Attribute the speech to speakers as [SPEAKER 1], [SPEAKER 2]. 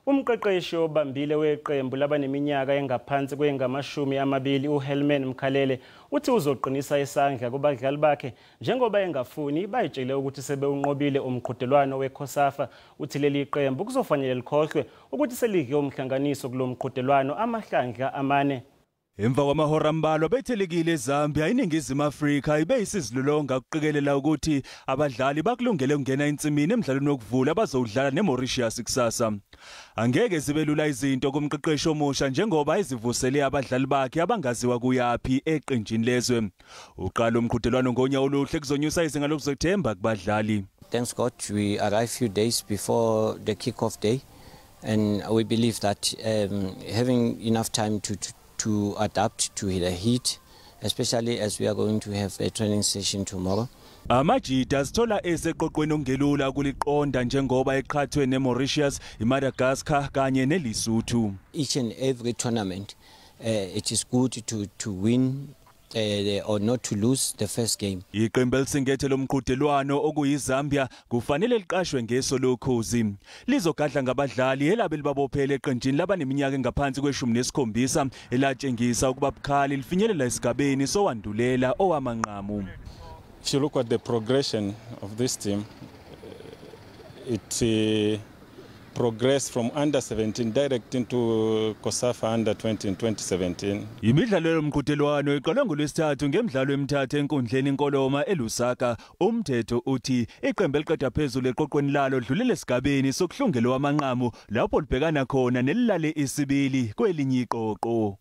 [SPEAKER 1] Umqeqeshi obambile weqembu labaneminyaka engaphansi kwengamashumi 20, uHelman Mkhalele, uthi uzoqinisa isandla kubadlali bakhe njengoba engafuni bayitshele ukuthi sebewunqobile umqhudelwano weCOSAFA. Uthi leli qembu kuzofanele likhohlwe ukuthi selidle umhlanganiso kulo mqhudelwano amahlandla amane.
[SPEAKER 2] Emva kwamahora ambalwa bethelekile eZambia, iNingizimu Afrika ibe isizilolonga ukuqikelela ukuthi abadlali bakulungele ukungena ensimini emdlalweni wokuvula abazowudlala neMauritius kusasa. Angeke zibe lula izinto kumqeqeshi omusha njengoba ezivusele abadlali bakhe abangaziwa kuyaphi eqenjini lezwe. Uqala umqhudelwano ngonyawo oluhle kuzonyusa izinga lokuzethemba kubadlali.
[SPEAKER 3] Thanks God we arrived few days before the kick-off day, and we believe that having enough time to adapt to the heat, especially as we are going to have a training session tomorrow.
[SPEAKER 2] Amajita azithola eseqoqweni okungelula kuliqonda njengoba eqhathwe neMauritius, iMadagascar kanye neLesotho.
[SPEAKER 3] Each and every tournament, it is good to win or not to lose the first game.
[SPEAKER 2] Iqembu elisingethe lomqhudelwano okuyiZambia kufanele liqashwe ngeso lokhozi. Lizogadla ngabadlali elabe libabophele eqenjini labaneminyaka engaphansi kwe-17 elatshengisa ukuba bukhali lifinyelela esigabeni sowandulela owamanqamu.
[SPEAKER 4] If you look at the progression of this team, it progressed from under 17 direct into COSAFA under 20 in 2017.
[SPEAKER 2] Imidlalo yomqhudelwano iqalwe ngolwesithathu ngemidlalo emithathu enkundleni iNkoloma eLusaka. Umthetho uthi iqembu eliqeda phezulu eqoqweni lalo dlulele esigabeni sokuhlungelwa amanqamu lapho libhekana khona nelilale isibili kwelinye iqoqo.